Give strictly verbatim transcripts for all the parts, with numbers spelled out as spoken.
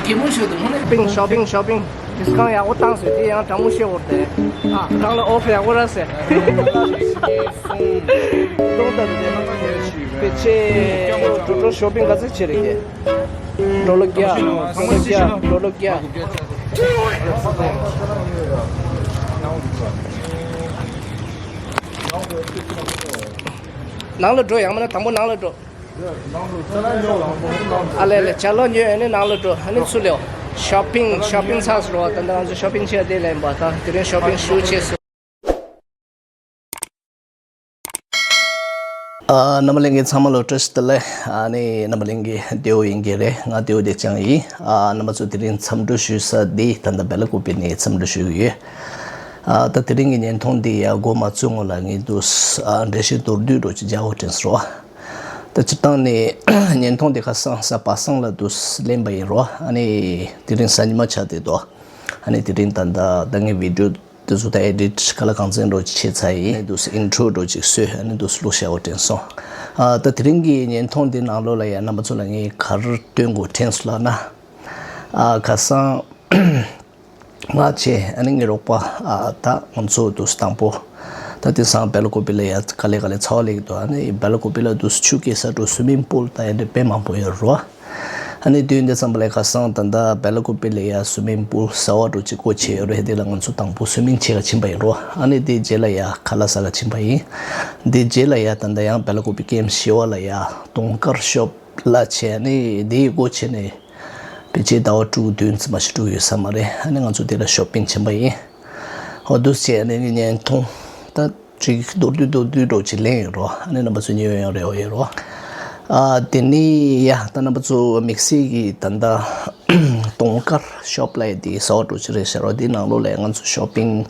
གད་མོ་ཤོར་འདུག་ཧོ་ནས། ཤོ་པིང་ཤོ་པིང་ཤོ་པིང་ཌི་སི་ཀའུན་ཊི་ཡག་པོ་བཏང་ཟེར། དེ་ཡང་དྲང་མོ་བཤད་དགོས་རེད་དེ། ཨ་རང་ལ་ཨོ་ཕར་ཡག་པོ་རག་ཟེར། གཏོང་ད་དེ་ཕལ་ཆེར་འགྲོ་འགྲོ་ཤོ་པིང་ག་ཚོད་བྱེད་རེད་ཀྱི། ཌོ་ལར་བརྒྱ། ཌོ་ལར་བརྒྱ། ཌོ་ལར་བརྒྱ། ནང་ལ་འགྲོ། ཡང་མིན་ན་དང་པོ་ནང་ལ་འགྲོ། ཨ་ལས་ལས། ཅ་ལག་ཉོས་ཨ་ནི་ནང་ལ་འགྲོ། ཨ་ནི་ཚུར་ལོག། ཤོ་པིང་ཤོ་པིང་ཚར་སོང་རོ། ད་ལྟ་ང་ཚོ་ཤོ་པིང་བྱེད་ཡ་དེ་ལེན་པ་དང་དེ་རིང་ཤོ་པིང་ཞུ་བྱས་སོང་། ཨ་རྣམ་པ་ལྷན་རྒྱས་ཚང་མ་ལ་བཀྲ་ཤིས་བདེ་ལེགས། ཨ་ནི་རྣམ་པ་ལྷན་རྒྱས་ལྟེ་བོ་དབྱིན་སྐད་རེད། ང་ལྟེ་བོ་བདེ་ཆེན་ཡིན། ཨ་རྣམ་པ་ཚོ་དེ་རིང་འཚམས་འདྲི་ཞུ་ས་འདི་ད་ལྟ་སྦེ་ལ་ཀོ་པི་ནས་འཚམས་འདྲི་ཞུ་གི་ཡོད། ཨ་ད་དེ་རིང་གི་བརྙན་ཐུང་འདི་ཡ་འགོ་མ་བཙུགས་སྔོན་ལ་ངས་འདུག་ཨ་འགྲེལ་བཤད་མདོར་བསྡུས་འདྲ་ཅིག་རྒྱག་དགོས་དྲན་སོང་། ད་སྤྱིར་བཏང་ནས་བརྙན་ཐུང་འདི་ཁ་སང་གཟའ་པ་སངས་ལ་འདུག་ལེན་པ་ཡིན་རོ། ཨ་ནི་དེ་རིང་གཟའ་ཉི་མ་ཆགས་བསྡད་འདུག་ཨ་ནི་དེ་རིང་ད་ལྟ་ད་ངས་བི་ཌི་ཡོ་དེ་ཚོ་ད་ཨེ་ཌིཊ་ག་ལ་གང་འཚམ་འདྲ་ཅིག་བྱས་ཚར་ཡིན། ཨ་ནི་འདུག་ཨིན་ཊྲོ་འདྲ་ཅིག་བཟོས། ཨ་ནི་འདུག་བླུགས་བཞག་དགོས་དྲན་སོང་། ཨ་ད་དེ་རིང་གི་བརྙན་ཐུང་འདི་ནང་ལོགས་ལ་ཡ་རྣམ་པ་ཚོ་ལ་ངས་ག་རེ་སྟོན་དགོས་དྲན་སོང་ལབ་ན། ཨ་ཁ་སང་ང་བྱས་ཨ་ནི་ངའི་རོགས་པ་ཨ་ད་ང་ཚོ་འདུག་དང་པོ་ད་དེང་སང་སྦེ་ལ་ཀོ་པི་ལ་ཡ་ག་ལེ་ག་ལེ་ཚ་བ་ལེགས་འདུག་ཨ་ནི་སྦེ་ལ་ཀོ་པི་ལ་འདུག་ཆུ་སྐྱེལ་ས་འདྲ་སུ་མིང་པུལ་ད་ཡ་འདྲ་དཔེ་མང་པོ་ཡོད་རོ། ཨ་ནི་དུས་འདི་ཙམ་པ་ལ་ཁ་སང་ད་ལྟ་སྦེ་ལ་ཀོ་པི་ལ་ཡ་སུ་མིང་པུལ་གསར་པ་འདྲ་ཅིག་སྒོ་ཕྱེ་ཡོད་རེད། དེ་ལ་ང་ཚོ་དང་པོ་སུ་མིང་བྱེད་ག་ཕྱིན་པ་ཡིན་རོ། ཨ་ནི་དེ་རྗེས་ལ་ཡ་ཁ་ལག་ཟ་ག་ཕྱིན་པ་ཡིན། དེ་རྗེས་ལ་ཡ་ད་ལྟ་ཡང་སྦེ་ལ་ཀོ་པི་ཀེམ་ཤི་ཝ་ལ་ཡ་གདོང་དཀར་ཤོབ་ལ་བྱས། ཨ་ནི་དེའི་སྒོ་ཕྱེ་ནས་ཕལ་ཆེར་ཟླ་བ་དྲུག་བདུན་ཙམ་མ་ཞིག་འགྲོ་ཡོད་ས་མ་རེད། ཨ་ནི་ང་ཚོ་དེ་ལ་ཤོ་པིང་ཕྱིན་པ་ཡིན། འོ་འདུག་སེ་བྱས་ཨ་ནི་བརྙན་ཐུང་ད་ཅིག་མདོར་བསྡུས་མདོར་བསྡུས་འདྲ་ཅིག་ལེན་ཡོད་རོ། ཨ་ནི་རྣམ་པ་ཚོ་ཉན་ཡོང་རེ་བ་ཡོད་རོ། ཨ་དེ་ནི་ཡ་ད་རྣམ་པ་ཚོ་དམིགས་བསལ་གྱི་ད་ལྟ་གདོང་དཀར་ཤོབ་ལབ་ཡ་དེ་གསར་པ་འདྲ་ཅིག་རེད་ཤག་རོ། དེའི་ནང་ལོགས་ལ་ང་ཚོ་ཤོ་པིང་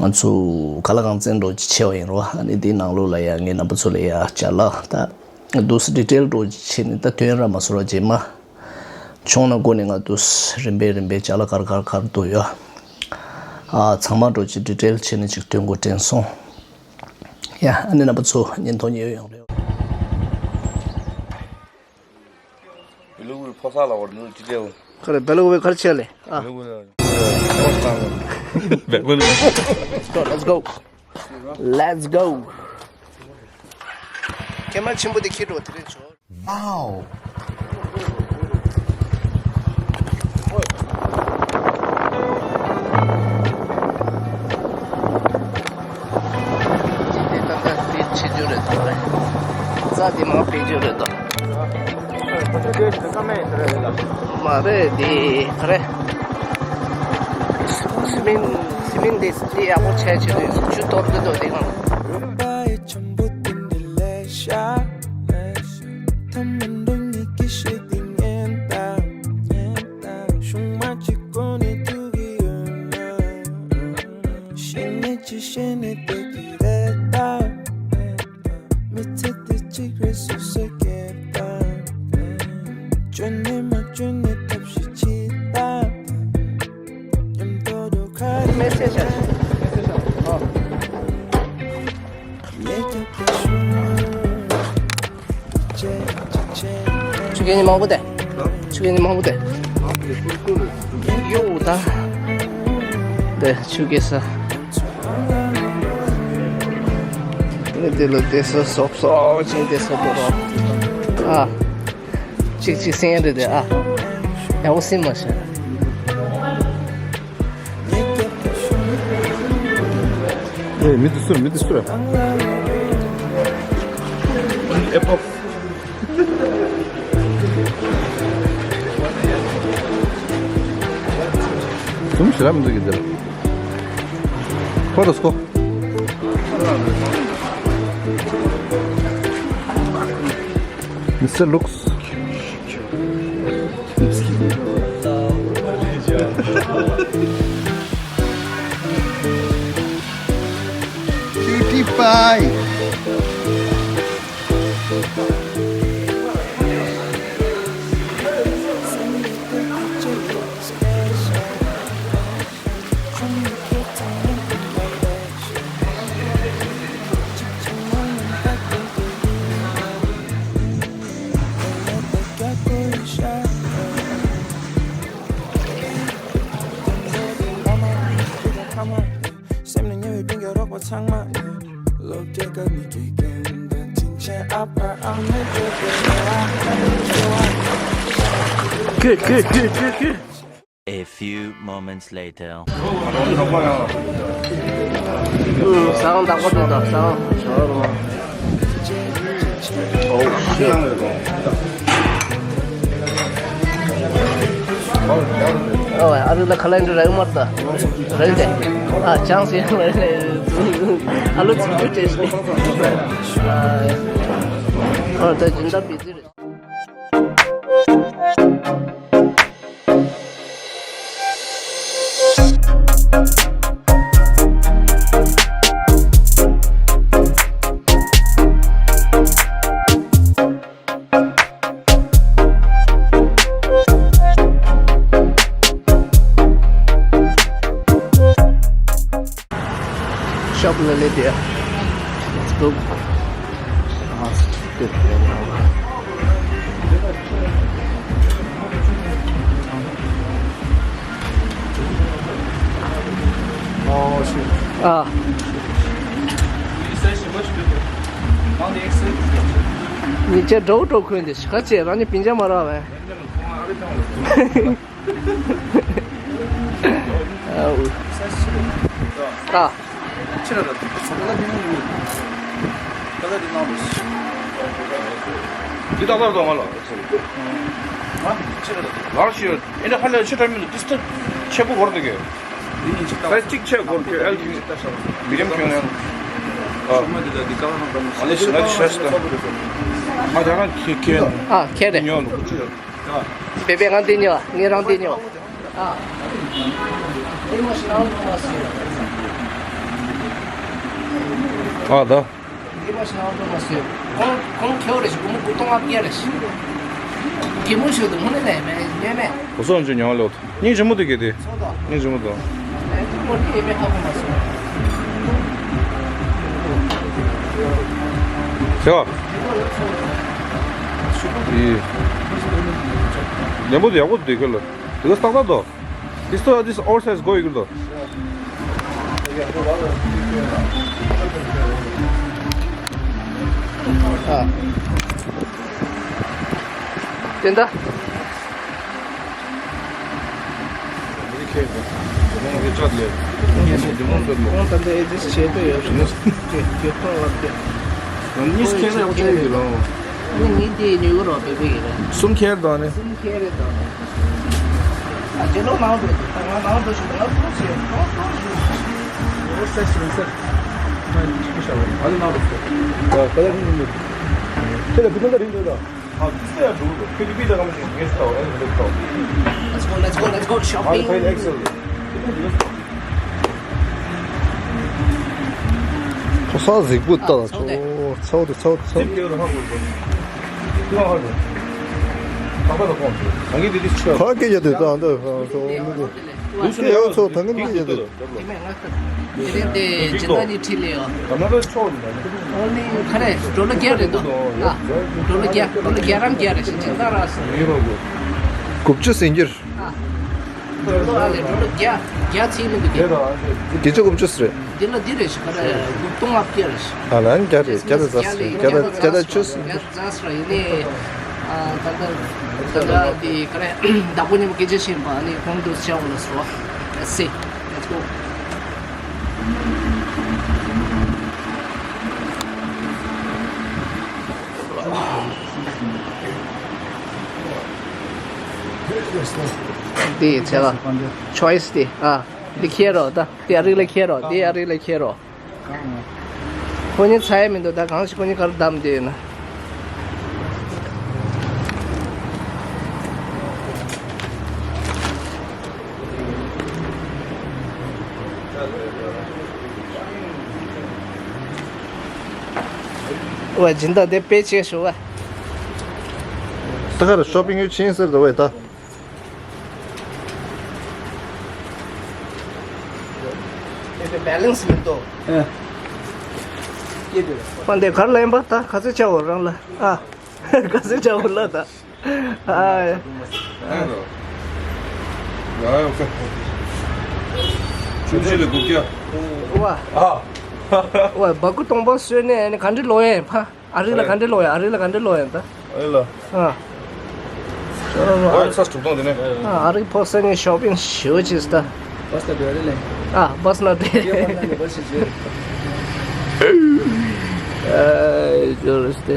ང་ཚོ་ག་ལ་གང་འཚམ་འདྲ་ཅིག་བྱས་པ་ཡིན་རོ། ཨ་ནི་དེའི་ནང་ལོགས་ལ་ཡ་ངས་རྣམ་པ་ཚོ་ལ་ཡ་ཅ་ལག་ད་འདུག་སེ་ཌི་ཊེལ་འདྲ་ཅིག་བྱས་ནས་ད་ཐོན་ར་མ་སོང་ར། རྗེས་མ་བྱུང་ན་སྒོ་ནས་ང་འདུག་སེ་རིམ་པས་རིམ་པས་ཅ་ལག་ག་རེ་ག་རེ་ག་རེ་འདུག་ཡོད། ཨ་ཚང་མ་འདྲ་ཅིག་ཌི་ཊེལ་བྱས་ནས་ཅིག་ཐོན་དགོས་དྲན་སོང་། ཡ་ཨ་ནི་རྣམ་པ་ཚོ་བརྙན་ཐུང་ཉན་ཡོང་རེ་བ། སྦེ་ལ་ཀོ་པི་ཕོ་གསར་ལ་བར་ནུ་ཅི་ཏེའོ། ག་རེ་སྦེ་ལ་ཀོ་པི་ག་རེ་བྱས་ལེ། ཨ། སྦེ་ལ་ཀོ་པི་ཕོ་གསར་ལ། Let's go, let's go. Let's go. ཀེམ་ར་ཆེན་པོ་དེ་ཁྱེར་འགྲོ་དེ་རིང་ཆོག Wow. དེ་ད་ལྟ་དེ་ཆེ་རྒྱུ་རེད་དོ་རེད། རྩྭ་དེ་མང་སྤེལ་རྒྱུ་རེད་དོ། མ་རེད་དེ་ག་རེ། སི་མིན་སི་མིན་དེ་དེ་ཡག་པོ་བྱས་བྱས་དུས་ཆུ་གཏོར་གི་འདུག་དེ་གང་། མེ་སེ་ཇ། མེ་སེ་ཇ། ཨོ། ཆུ་རྐྱལ་ནི་མང་པོ་དེ། ཆུ་རྐྱལ་ནི་མང་པོ་དེ། ཡོ་ད། དེ་ཆུ་རྐྱལ་ས། དེ་ལ་དེ་ས་སོབ་སོབ་ཅིག་དེ་ས་དོ་རོ། ཨ། གཅིག་གཅིག་སེང་རེད་དེ་ཨ། ཡག་པོ་སེང་མ་ཤེས། ཨེ་མི་དེ་སུ་རེད། མི་དེ་སུ་རེད། ཨེ་པོ། ཚུམ་ཞེ་དྲག་མི་འདུག་གི་འདིར། ཁོ་ར་སྐོ། Mister Looks. Cutie pie. ཚང་མ་ཡིན། བློ་སྐྱེད་ཀ་མི་དགེ་རྒན་དང་དྲིན་ཆེན་ཨ་ཕ་ཨ་མའི་སྐད་དེ་ལ། Good, good, good, good, good. A few moments later. ཟངས་བདག་པོ་དེ་དང་ཟངས་ཞོར་མ། Oh shit. ཨོ་ཨ་རི་ལ་ཁ་ལན་འདྲ་རེད་མ་ད་རེད་དེ། ཨ་ཅང་སི་ཡང་རེད་ཨ་ལོ་ཚིག་ཅུ་ཏེ་སི་ཨ་ད་ཇིན་ད་བི་ཛི་རེད། Shop ལ་སླེབས་ཡ། Let's go. Oh shit. ཨ། ཉིན་བྱེད་འགྲོ་འགྲོ་ཁོན་དེ་ཤ་ཆེ་རང་ཉིད་པིན་ཅ་མ་རག་བས། ཨ། འདི་ཏག་ཏག་འདུག་ང་ལ། ཨ། ལར་ཤི་ཨེ་འདྲ་ཧ་ལས་ཆེ་དྲགས་མི་འདུག་ཏིས་ཏ་ཆེ་པོ་འགོར་འདུག་གས། སའི་ཛི་གཅིག་ཆེ་འགོར་གྱི་ཨེལ་གྱི་མི་རིམ་ཁྱོན་ཡང་། ཨ་ལེ་ཤི་ང་ཅི་ཤ་ཤ་ད། ང་ད་རང་ཁེ་ཁེ། ཨ་ཁེ་རེད། ཉོ་ལུག་ཅི་རེད། བེ་བེ་ང་འདི་ཉོ་ངས་རང་འདི་ཉོ། ཨ། ཨ་ད། ཁོང་ཁོང་ཁེའུ་རེ་ཞིག་སྒོར་མོ་དགུ་སྟོང་ལྔ་བརྒྱ་རེ་ཞིག་གད་མོ་ཤོར་འདུག་དངོས་གནས་ལས་མེད་ཉོས་མེད། གོ་སོང་ཅི་ཉོ་ལོ། སྙིང་རྗེ་མོ་འདུག་གས་དེ། སྙིང་རྗེ་མོ་འདུག་ཨེ་ཁོ་ཁོ་ཡེ་མེད་ཧ་གོ་མ་སོང་། ཟེར་བ། ཡི། ལན་པོ་དེ་ཡག་པོ་འདུག་གས་ལ། དེ་ག་སྟག་སྟག་དོ། This too, this all size go equal though. ཨ། དེ་འདྲ། མི་ཁེ་གོ། དེ་མོ་གི་ཅོད་ལེ། ངས་མི་དེ་མོ་ཟེར་ལོ། ཁོང་ད་ལྟ་ཨེ་ཛིས་བྱེད་དུ་ཡོད་རེད། ཁེ་ཁེ་ཁོང་ལབ་དེ། ནིས་ཁེ་ཟེར་ཡོད་ཅེ་ཡོད་ལོ། ནི་ནི་དེ་ཉོ་གི་རོགས་པེ་པེ་ཡིན་རེད། གསུམ་ཁེར་དང་ནི། གསུམ་ཁེར་རེད་དང་། ཨ་ཇེ་ལོ་ནང་དུ་ད་ང་ནང་དུ་ཞུ་ང་ཐུག་ཟེར་ཐོག་ཐོག་ཞུ། འོ་ས་ཞུ་ས། ང་ཅི་ཤ་བ་ཨ་ནི་ནང་དུ་ཤོག་ད་ད་ཡ་ཧུང་ཧུང་ནི། ཁྱེད་ལ་བུ་ཐོན་ད་རིང་འདུག་ད། ཨ་ཙི་ཡ་འགྲོ་གི་འདུག་ཁྱོད་ཀྱི་པི་ཙ་ག་མ་ཞིག་ངས་ཤ་བ་ཨ་ནི་འདུག་ད། Let's go, let's go, let's go shopping. ཕོ་གསར་གཟིགས་པོ་ལྟ་ལ་ཚོ་ཚོ་དེ་ཚོ་ཚོ། ཁ་སྐད་ཡ་དེ་ད་འདི་ཚོ་མི་དེ། ལུགས་སྲོལ་ཡག་ཚོ་ད་ངན་གྱི་ཡ་དེ། དེ་མེད་ང་ཁ། དེ་རིང་དེ་སྦྱིན་བདག་གཉིས་ཁྲིད་ལེ་ཡོད། ཨོ་ནི་ཁ་རེ་ཌོ་ལར་བརྒྱ་རེད་དོ། ཨ་ཌོ་ལར་བརྒྱ་ཌོ་ལར་བརྒྱ་རམ་བརྒྱ་རེད་ཞེས་སྦྱིན་བདག་རག་སོང་། དགུ་བཅུ་ཟིན་གྱིར། ཨ་ཌོ་ལར་ཨ་ལེ་ཌོ་ལར་བརྒྱ་བརྒྱ་ཚིག་མི་འདུག་གས། བརྒྱད་ཅུ་དགུ་བཅུ་ཟེར། འདི་ལ་འདི་རེད་ཞེས་ཁ་རེ་དགུ་སྟོང་ལྔ་བརྒྱ་རེད་ཞེས། ཨ་ལན་བརྒྱ་རེད་བརྒྱ་དང་རྩ་ཟེར་བརྒྱ་དང་བརྒྱ་དང་བཅུ་ཟིན་གྱིར། ཛ་སི་ར་ཡིན་ནི། ཨ་ད་ལྟ་ད་ལྟ་དེ་ག་རེ་བདག་པོ་མཉམ་པོ་སྐད་ཆ་བཤད་པ་ནི་ཁོང་དུ་བྱ་བ་ལ་སོ། Let's see. Let's go. དེ་བྱས་ལ་choice དེ་ཨ་དེ་ཁྱེར་རོགས་ད་དེ་ཨ་རི་ལ་ཁྱེར་རོགས་དེ་ཨ་རི་ལ་ཁྱེར་རོགས། ཁོ་གཉིས་ཚ་ཡ་མི་འདུག་ད་གང་ཞིག་ཁོ་གཉིས་གར་བསྡམས་བསྡད་ཡོད་ན། ཝེ་སྦྱིན་བདག་དེ་དཔེ་ཆེ་ཞུ་བ། ད་གར་ཤོ་པིང་ཡུལ་ཕྱིན་ཟེར་འདུག་ཝེ་ད། དེ་བེ་ལེན་སི་མི་འདུག་ཨེ། སྐྱེས་དེ། པ་འདི་གར་ལེན་པ་ད་ག་ཚོད་བྱའོ་རང་ལ་ཨ། ག་ཚོད་བྱའོ་ལ་ད། ཨ། ཡ་ཡོ་ཁ། ཆུ་ཆུ་ལ་དགུ་བརྒྱ། ཝ། ཨ། ཨོ་སྦ་ཁུ་སྟོང་པ་བཟོས་ནས་ཨ་ནི་ག་འདྲ་ལོ་ཡ་ཕ། ཨ་རི་ལ་ག་འདྲ་ལོ་ཡ། ཨ་རི་ལ་ག་འདྲ་ལོ་ཡ་ད། ཨ་རི་ལ། ཨ། ཨོ་ཚ་དྲུག་སྟོང་དེ་ནས། ཨ་རི་ཕོ་སེ་ནི་ཤོ་པིང་ཞུ་ཅིས་ད། བས་ན་དེ་རེད་ལེ། ཨ་བས་ན་དེ། ཨ་ཇོ་རེས་ཏེ།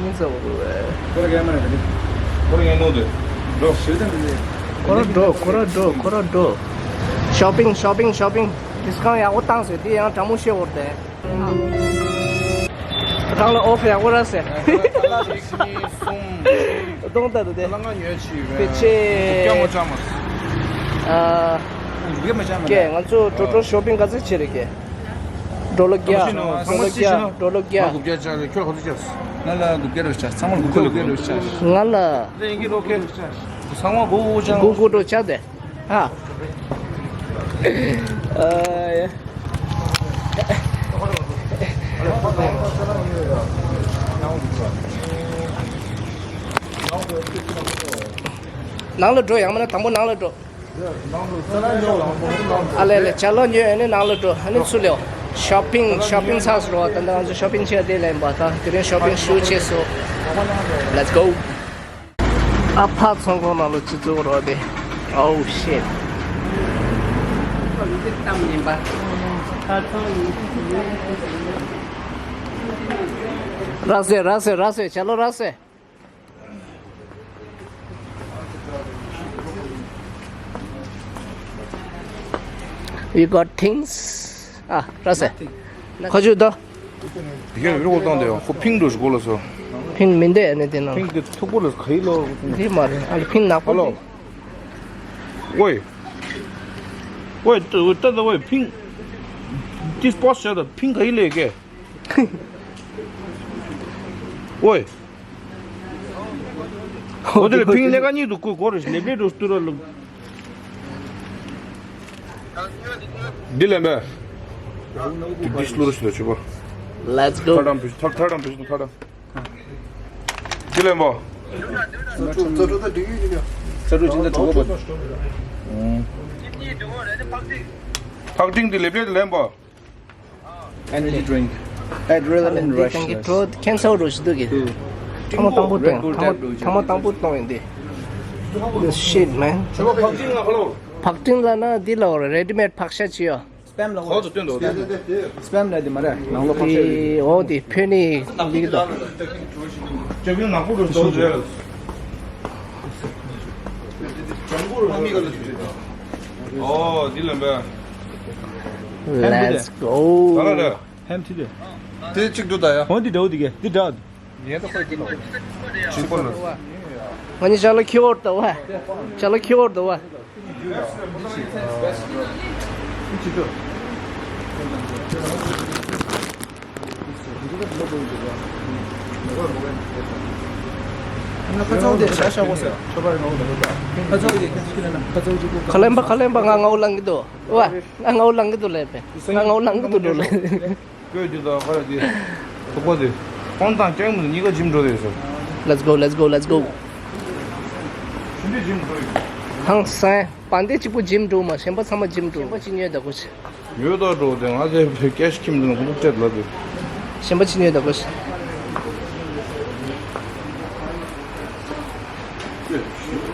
ཉིན་ཚ་བོ་རེད། ཁོ་ར་ག་མ་རེད་དེ། ཁོ་ར་ཡང་ནོ་དེ། འགྲོ། ཞུ་དང་དེ། ཁོ་ར་འགྲོ། ཁོ་ར་འགྲོ། ཁོ་ར་འགྲོ། ཤོ་པིང་ཤོ་པིང་ཤོ་པིང་། ཌིས་ཀའུན་ཡག་པོ་བཏང་ཟེར། དེ་ཡང་དྲང་མོ་བཤད་འོར་ཏེ། རང་ལ་ཨོ་ཕེ་ཡག་པོ་ར་ཟེར། ག་ལ་གཅིག་གཉིས་གསུམ། གདོང་ལྟ་དུ་དེ། ག་ལ་ལྔ་ཉོས་ཆི་བས། དེ་ཆེ། རྒྱ་མོ་ཅག་མ། ཨ། རྒྱ་མོ་ཅག་མ། ཀེ་ང་ཚོ་ཌོ་ཌོ་ཤོ་པིང་ག་ཚོད་བྱེད་རེད་ཀེ། ཌོ་ལར་བརྒྱ། ཌོ་ལར་བརྒྱ། ཌོ་ལར་བརྒྱ། ང་དགུ་བརྒྱ་ཅག་རེད། ཁྱོད་ག་ཚོད་ཅག། ང་ལ་དགུ་བརྒྱ་རེ་ཅག། ཚང་མ་དགུ་བརྒྱ་རེ་ཅག། ང་ལ། ཚང་མ་དགུ་དགུ་ཅག། དགུ་དགུ་ཅག་དེ། ཨ། ཨ། ནང་ལ་འགྲོ། ཡང་མིན་ན་དང་པོ་ནང་ལ་འགྲོ། ཨ་ལེ་ལེ་ཅ་ལག་ཉོས་ཨ་ནི་ནང་ལ་འགྲོ། ཨ་ནི་ཚུར་ལེའོ། ཤོ་པིང་ཤོ་པིང་ཚར་སོང་རོ། ད་ལྟ་ང་ཚོ་ཤོ་པིང་བྱས་དེ་ལེན་པ་ད་དེ་རིང་ཤོ་པིང་ཞུ་བྱས་སོང་། Let's go། ཨ་ཕ་ཚོང་ཁང་ནང་ལ་ཅི་བཙུགས་རོགས་དེ། Oh shit། རག་སེ་རག་སེ་རག་སེ་བྱ་ལོ་རག་སེ། We got things. ཨ་རག་སེ། ཁ་ཆུ་ད། དེ་གས་རི་བོ་བཏང་དེ་ཡང་ཁོ་ཕིང་འགྲོ་ཞིག་གོ་ལ་སོ། ཕིང་མི་འདེ་ཨ་ནི་དེ་ན། ཕིང་དེ་ཐུག་པོ་ལ་ག་ཡི་ལོ། འདི་མ་རེད། ཨ་ལེ་ཕིང་ནག་པོ། ཧ་ལོ། ཝེ། ཝེ་ཏི་ཝེ་ཏི་ཝེ་ཕིང་། ཏིས་པོ་ཤ་ད་ཕིང་ག་ཡི་ལེ་གེ། ཝེ། ཨོ་དེ་ལ་ཕིང་ལེ་ག་གཉིས་འདུག་གོ་གོ་རེ་ལེབ་ལེ་འགྲོ་སྟུ་ར་ལུག་འདི་ལེན་པས། འདི་འདི་སླུ་རུ་ཞིག་ལ་ཆུ་པ། Let's go། ཐར་དང་བུ་ཐར་ཐར་དང་བུ་ཐར་དང་། འདི་ལེན་པ། ས་ཕྲུག་ས་ཕྲུག་ད་འགྲིག་ཡོད་ཀྱི། ས་ཕྲུག་ཅི་འདྲ་གྲོགས་པོ། ཕག་ཏིང་འདི་ལེབ་ལེ་ལེན་པ། Energy drink. Adrenaline rush. ཁྱེད་ཚོ་རུ་ཞིག་འདུག་གི། ཐ་མ་དང་པོ་གཏོང་། ཐ་མ་དང་པོ་གཏོང་ཡིན་ཏེ། This shit, man. ཕག་ཏིང་ལ་ན་འདི་ལ་རེ་ཌི་མེཌ་ཕག་ཤ་ཅི་ཡོད། སྤེམ་ལ་ཁོ་ཚོ་སྟོན་འདུག་སྤེམ་ལ་འདི་མ་རེད། ནང་ལོགས་ཕག་ཤ་ཡོད། འོ་འདི་ཕེ་ནི་འདི་གི་དོ། ཅབ་ཡོད་ནག་པོ་རུ་སྟོན་འདུག་ཨོ་འདི་ལ་འབད། Let's go། ཧེམ་ཐི་དེ། དེ་གཅིག་ཏུ་ད་ཡ། འོ་འདི་འདྲ་འོ་འདི་ག་འདི་འདྲ། ཡེ་ད་ཁོ་ཅི་ལ། ཅི་ཁོ་ལ། ང་ནི་ཅ་ལག་ཁྱི་འོར་ད་བ། ཅ་ལག་ཁྱི་འོར་ད་བ། ཁ་ལེན་པ་ཁ་ལེན་པ་ང་ངའོ་ལང་གི་འདུག་བ། ང་ངའོ་ལང་གི་འདུག་ལེ་པེ། ང་ངའོ་ལང་གི་འདུག་ལེ། ལེ། ཀོས་དེ་དང་ཁ་ར་དེ། ཐུག་པ་དེ། ཁོང་དང་ཅང་མི་གཉིས་ཀ་ཇིམ་འགྲོ་རེད་ཟེར། Let's go, let's go, let's go། ཞུ་འདི་ཇིམ་འགྲོ་ཡོད། ཧང་སང་བན་དེ་གཅིག་པུ་ཇིམ་འགྲོ་མ་གཞན་པ་ཚང་མ་ཇིམ་འགྲོ། གཞན་པ་ཅི་ཉོས་ད་གོ་ཤི། ཉོས་ད་འགྲོ་དེ་ང་ཚོའི་ཀེ་ཤི་ཁྱིམ་དུ་ནང་ཁུ་ཐུག་སྤྲད་ལ་དེ། གཞན་པ་ཅི་ཉོས་ད་གོ་ཤི།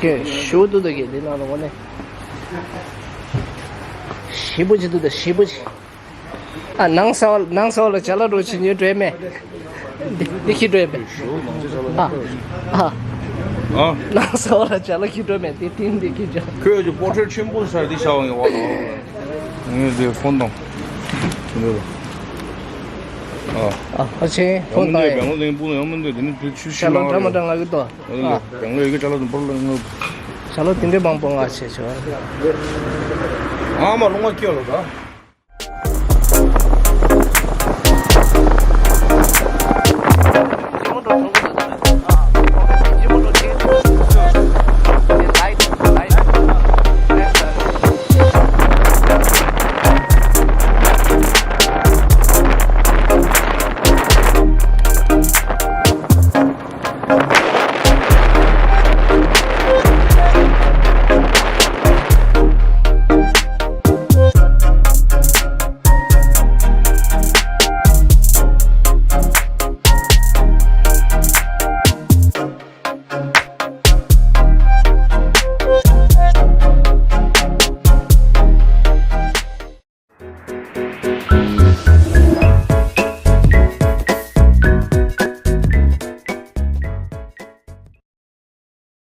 ཀེ་ཞུ་དུ་ད་གེ་དེ་ནང་ལ་ངོ་ནས། ཞི་པོ་ཅི་དུ་ད་ཞི་པོ་ཅི། ཨ་ནང་ས་བ་ནང་ས་བ་ལ་ཅ་ལག་འགྲོ་ཕྱི་ཉོས་འགྲོ་མེད། འདི་འདི་ཁྱི་འགྲོ་མེད། ཨ་ཨ། ཨ། ནང་ས་བ་ལ་ཅ་ལག་ཁྱི་འགྲོ་མེད་འདི་ཏིན་འདི་ཁྱི་འགྲོ། ཁོས་ཀྱི་པོ་ཊེ་ཆེན་པོ་ཤར་འདི་ཤ་བ་ངས་བ་ལ། ངས་འདི་ཕོན་དང་། ཨ། ཨ་ཨ་ཆེ་ཕོན་དང་། ཡང་མི་འདོད་དེ་ནི་དུས་ཆུ་ཤི་ལ་ཅ་ལག་འདྲ་མ་འདྲ་ང་གི་དོ། ཨ། ཡང་ལོས་ཡི་གེ་ཅ་ལག་དུ་འབུར་ལ་ངོ། ཅ་ལག་དེ་འདྲའི་མང་པོ་ང་ཆེ་ཆེ་བ། ཨ་མ་ལོང་བ་སྐྱོ་ལ་ད།